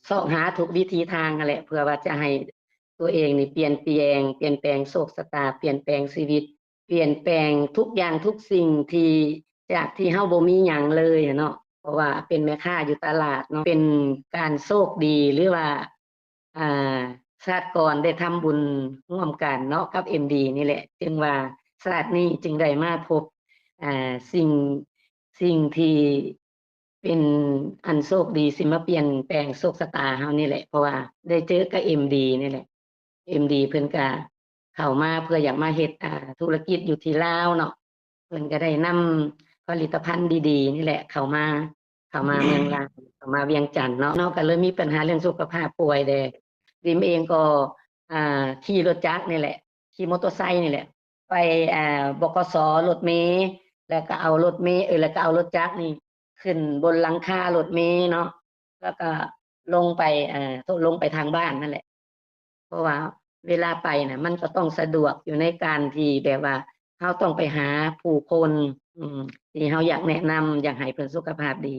ຊອກຫາທຸກວິທີທາງຫັ້ນແຫຼະ ເພື່ອວ່າຈະໃຫ້ຕົວເອງນີ້ປ່ຽນແປງ ປ່ຽນແປງໂຊກຊະຕາ ປ່ຽນແປງຊີວິດ ປ່ຽນແປງທຸກຢ່າງທຸກສິ່ງທີ່ ຈາກທີ່ເຮົາບໍ່ມີຫຍັງເລີຍເນາະ ເພາະວ່າເປັນແມ່ຄ້າຢູ່ຕະຫຼາດເນາະ ເປັນການໂຊກດີ ຫຼືວ່າ ອ່າ ຊາດກ່ອນໄດ້ທຳບຸນຮ່ວມກັນເນາະກັບເອັມດີນີ້ແຫຼະ ຈຶ່ງວ່າຊາດນີ້ຈຶ່ງໄດ້ມາພົບ ອ່າ ສິ່ງ ສິ່ງທີ່ເປັນອັນໂຊກດີ ຊິມາປ່ຽນແປງໂຊກຊະຕາເຮົານີ້ແຫຼະ ເພາະວ່າໄດ້ເຈີກັບເອັມດີນີ້ແຫຼະ ເອັມດີເພິ່ນກະເຂົ້າມາເພື່ອຢາກມາເຮັດ ອ່າ ທຸລະກິດຢູ່ທີ່ລາວເນາະ ເພິ່ນກະໄດ້ນຳຜະລິດຕະພັນດີໆນີ້ແຫຼະເຂົ້າມາ ເຂົ້າມາເມືອງລາວ ເຂົ້າມາວຽງຈັນເນາະ ເນາະ ກະເລີຍມີບັນຫາເລື່ອງສຸຂະພາບປ່ວຍແດ່ ຕິມເອງກໍ ອ່າ ຂີ່ລົດຈັກນີ້ແຫຼະ ຂີ່ມໍເຕີໄຊນີ້ແຫຼະ ໄປ ອ່າ ບຂສ ລົດເມ ແລ້ວກະເອົາລົດເມ ເອີ ແລ້ວກະເອົາລົດຈັກນີ້ຂຶ້ນບົນຫຼັງຄາລົດເມເນາະ ແລ້ວກະລົງໄປ ເອີ ລົງໄປທາງບ້ານນັ້ນແຫຼະ ເພາະວ່າເວລາໄປນະ ມັນກໍຕ້ອງສະດວກຢູ່ໃນການທີ່ແບບວ່າເຮົາຕ້ອງໄປຫາຜູ້ຄົນ ອືມ ທີ່ເຮົາຢາກແນະນຳ ຢາກໃຫ້ເພິ່ນສຸຂະພາບດີ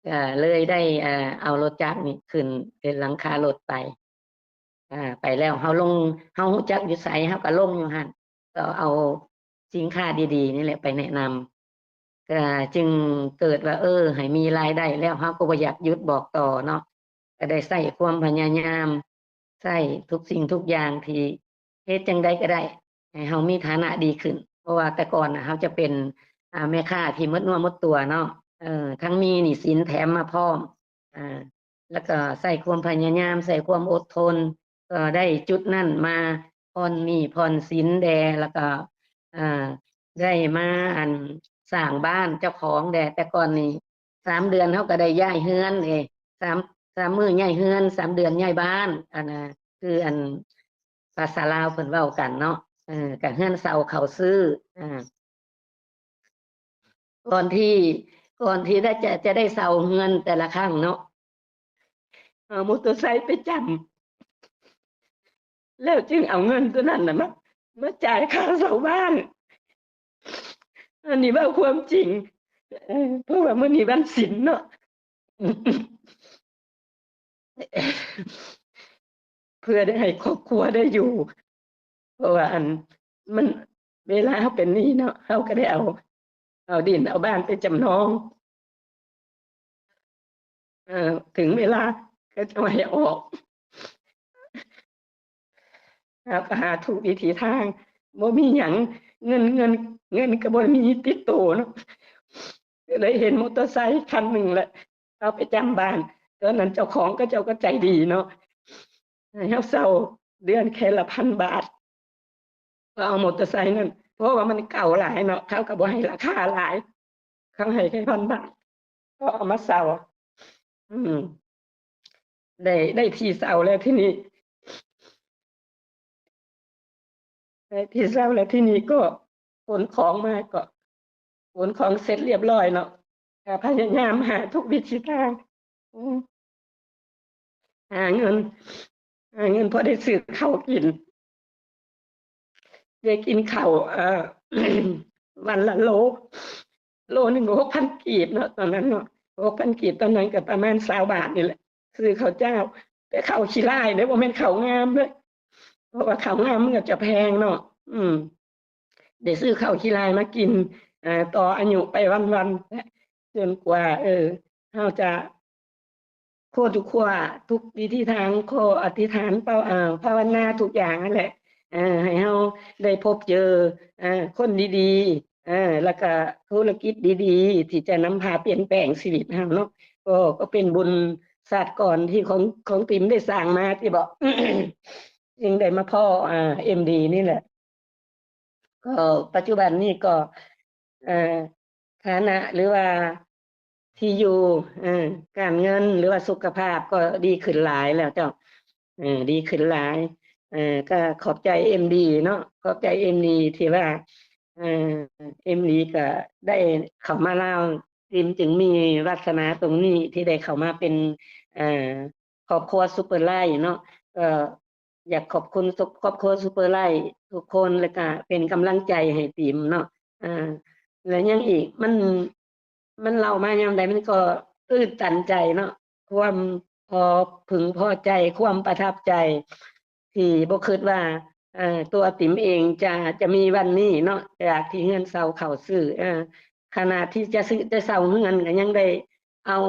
ກໍເລີຍໄດ້ ເອີ ເອົາລົດຈັກນີ້ຂຶ້ນເປັນຫຼັງຄາລົດໄປ ອ່າ ໄປແລ້ວເຮົາລົງ ເຮົາຮູ້ຈັກຢູ່ໃສ ເຮົາກໍລົງຢູ່ຫັ້ນ ກໍເອົາສິນຄ້າດີໆນີ້ແຫຼະໄປແນະນຳ ກໍຈຶ່ງເກີດວ່າ ເອີ ໃຫ້ມີລາຍໄດ້ແລ້ວ ເຮົາກໍບໍ່ຢາກຢຸດບອກຕໍ່ເນາະ ກໍໄດ້ໃຊ້ຄວາມພະຍາຍາມ ໃຊ້ທຸກສິ່ງທຸກຢ່າງທີ່ເຮັດຈັ່ງໃດກໍໄດ້ ໃຫ້ເຮົາມີຖານະດີຂຶ້ນ ເພາະວ່າແຕ່ກ່ອນນະ ເຮົາຈະເປັນ ອ່າ ແມ່ຄ້າທີ່ໝົດເນື້ອໝົດຕົວເນາະ ເອີ ທັງມີໜີ້ສິນແຖມມາພ້ອມ ອ່າ ແລ້ວກໍໃຊ້ຄວາມພະຍາຍາມ ໃຊ້ຄວາມອົດທົນ ກໍໄດ້ຈຸດນັ້ນມາຜ່ອນໜີ້ຜ່ອນສິນແດ່ ແລ້ວກໍ ອ່າ ໄດ້ມາ ອັນ ສ້າງບ້ານເຈົ້າຂອງແດ່ ແຕ່ກ່ອນນີ້ ສາມເດືອນເຮົາກໍໄດ້ຍ້າຍເຮືອນເດ້ ສາມ ສາມມື້ຍ້າຍເຮືອນ ສາມເດືອນຍ້າຍບ້ານ ອັນນະ ຄືອັນພາສາລາວເພິ່ນເວົ້າກັນເນາະ ເອີ ກະເຮືອນເຊົ່າເຂົ້າຊື້ ອ່າ ກ່ອນທີ່ ກ່ອນທີ່ໄດ້ ຈະ ຈະໄດ້ເຊົ່າເຮືອນແຕ່ລະຄັ້ງເນາະ ເອົາມໍເຕີໄຊໄປຈຳ ແລ້ວຈຶ່ງເອົາເງິນຕົວນັ້ນນະມາ ມາຈ່າຍຄ່າເຊົ່າບ້ານ ອັນນີ້ເວົ້າຄວາມຈິງ ເອີ ເພາະວ່າມື້ນີ້ວັນສິນເນາະ ເພື່ອໄດ້ໃຫ້ຄອບຄົວໄດ້ຢູ່ ເພາະວ່າອັນ ມັນ ເວລາເຮົາເປັນໜີ້ເນາະ ເຮົາກໍໄດ້ເອົາ ເອົາດິນເອົາບ້ານໄປຈຳນອງ ເອີ ເຖິງເວລາເຂົາເຈົ້າໃຫ້ອອກ ເຮົາກໍຫາທຸກວິທີທາງ ບໍ່ມີຫຍັງ ເງິນ ເງິນ ເງິນກໍບໍ່ໄດ້ມີຕິດໂຕເນາະ ກໍເລີຍເຫັນມໍເຕີໄຊຄັນໜຶ່ງແຫຼະ ເອົາໄປຈຳບ້ານ ຕອນນັ້ນເຈົ້າຂອງເຂົາເຈົ້າກໍໃຈດີເນາະ ໃຫ້ເຮົາເຊົ່າເດືອນແຄ່ລະພັນບາດ ກໍເອົາມໍເຕີໄຊນັ້ນ ເພາະວ່າມັນເກົ່າຫຼາຍເນາະ ເຂົາກໍບໍ່ໃຫ້ລາຄາຫຼາຍ ເຂົາໃຫ້ແຄ່ພັນບາດ ກໍເອົາມາເຊົ່າ ອືມ ໄດ້ ໄດ້ທີ່ເຊົ່າແລ້ວທີນີ້ ໄດ້ທີ່ເຊົ່າແລ້ວທີນີ້ກໍຂົນຂອງມາ ກໍຂົນຂອງເສັດລຽບຮ້ອຍເນາະ ກໍພະຍາຍາມຫາທຸກວິທີທາງ ອືມ ຫາເງິນ ຫາເງິນພໍໄດ້ຊື້ເຂົ້າກິນ ໄດ້ກິນເຂົ້າ ເອີ ວັນລະໂລ ໂລໜຶ່ງກໍຫົກພັນກີບເນາະ ຕອນນັ້ນເນາະ ຫົກພັນກີບ ຕອນນັ້ນກໍປະມານຊາວບາດນີ້ແຫຼະ ຊື້ເຂົ້າເຈົ້າ ແຕ່ເຂົ້າຂີ້ລ້າຍເດ້ ບໍ່ແມ່ນເຂົ້າງາມເດ້ ເພາະວ່າເຂົ້າງາມມັນກໍຈະແພງເນາະ ອືມ ໄດ້ຊື້ເຂົ້າຂີ້ລ້າຍມາກິນ ເອີ ຕໍ່ອາຍຸໄປວັນໆ ຈົນກວ່າ ເອີ ເຮົາຈະ ຄວນທຸກຄວາ ທຸກວິທີທາງ ຂໍອະທິຖານ ພາວະນາທຸກຢ່າງຫັ້ນແຫຼະ ເອີ ໃຫ້ເຮົາໄດ້ພົບເຈີ ເອີ ຄົນດີໆ ເອີ ແລ້ວກະທຸລະກິດດີໆ ທີ່ຈະນຳພາປ່ຽນແປງຊີວິດເຮົາເນາະ ກໍ ກໍເປັນບຸນຊາດກ່ອນທີ່ຂອງ ຂອງຕິມໄດ້ສ້າງມາຕິເບາະ ຈຶ່ງໄດ້ມາພໍ້ ເອັມດີ ນີ້ແຫຼະ. ກໍປັດຈຸບັນນີ້ກໍ ເອີ ຖານະ ຫຼືວ່າທີ່ຢູ່ ເອີ ການເງິນ ຫຼືວ່າສຸຂະພາບກໍດີຂຶ້ນຫຼາຍແລ້ວເຈົ້າ ເອີ ດີຂຶ້ນຫຼາຍ ເອີ ກໍຂອບໃຈເອັມດີເນາະ ຂອບໃຈເອັມດີທີ່ວ່າ ເອີ ເອັມດີກໍໄດ້ເຂົ້າມາລາວ ຕິມຈຶ່ງມີວາສະໜາຕົງນີ້ທີ່ໄດ້ເຂົ້າມາເປັນ ເອີ ຄອບຄົວຊຸບເປີໄລເນາະ ກໍ ຢາກຂອບຄຸນຄອບຄົວຊຸບເປີໄລທຸກຄົນ ແລ້ວກະເປັນກຳລັງໃຈໃຫ້ຕິມເນາະ ອາ ແລະຍັງອີກ ມັນ ມັນເລົ່າມາຍາມໃດມັນກໍຕື້ນຕັນໃຈເນາະ ຄວາມ ພໍ ເພິ່ງພໍໃຈ ຄວາມປະທັບໃຈ ທີ່ບໍ່ຄິດວ່າ ເອີ ຕົວຕິມເອງຈະ ຈະມີວັນນີ້ເນາະ ຈາກທີ່ເຮືອນເຊົ່າເຂົ້າຊື້ ເອີ ຂະໜາດທີ່ຈະຊື້ຈະເຊົ່າເຮືອນກໍຍັງໄດ້ເອົາ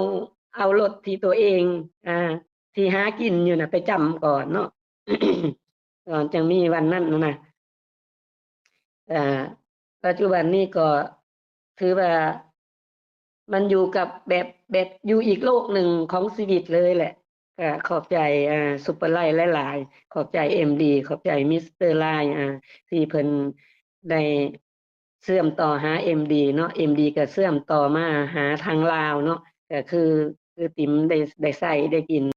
ເອົາລົດທີ່ຕົວເອງ ອ່າ ທີ່ຫາກິນຢູ່ນະໄປຈຳກ່ອນເນາະ ກ່ອນຈັ່ງມີວັນນັ້ນນະ. ເອີ ປັດຈຸບັນນີ້ກໍຖືວ່າມັນຢູ່ກັບແບບ ແບບຢູ່ອີກໂລກໜຶ່ງຂອງຊີວິດເລີຍແຫຼະ. ກໍຂອບໃຈ ອ່າ ຊຸບເປີໄລຫຼາຍໆ ຂອບໃຈເອັມດີ ຂອບໃຈມິສເຕີໄລ ອ່າ ທີ່ເພິ່ນໄດ້ເຊື່ອມຕໍ່ຫາເອັມດີເນາະ ເອັມດີກໍເຊື່ອມຕໍ່ມາຫາທາງລາວເນາະ ກໍຄື ຄືຕິມໄດ້ ໄດ້ໃຊ້ໄດ້ກິນ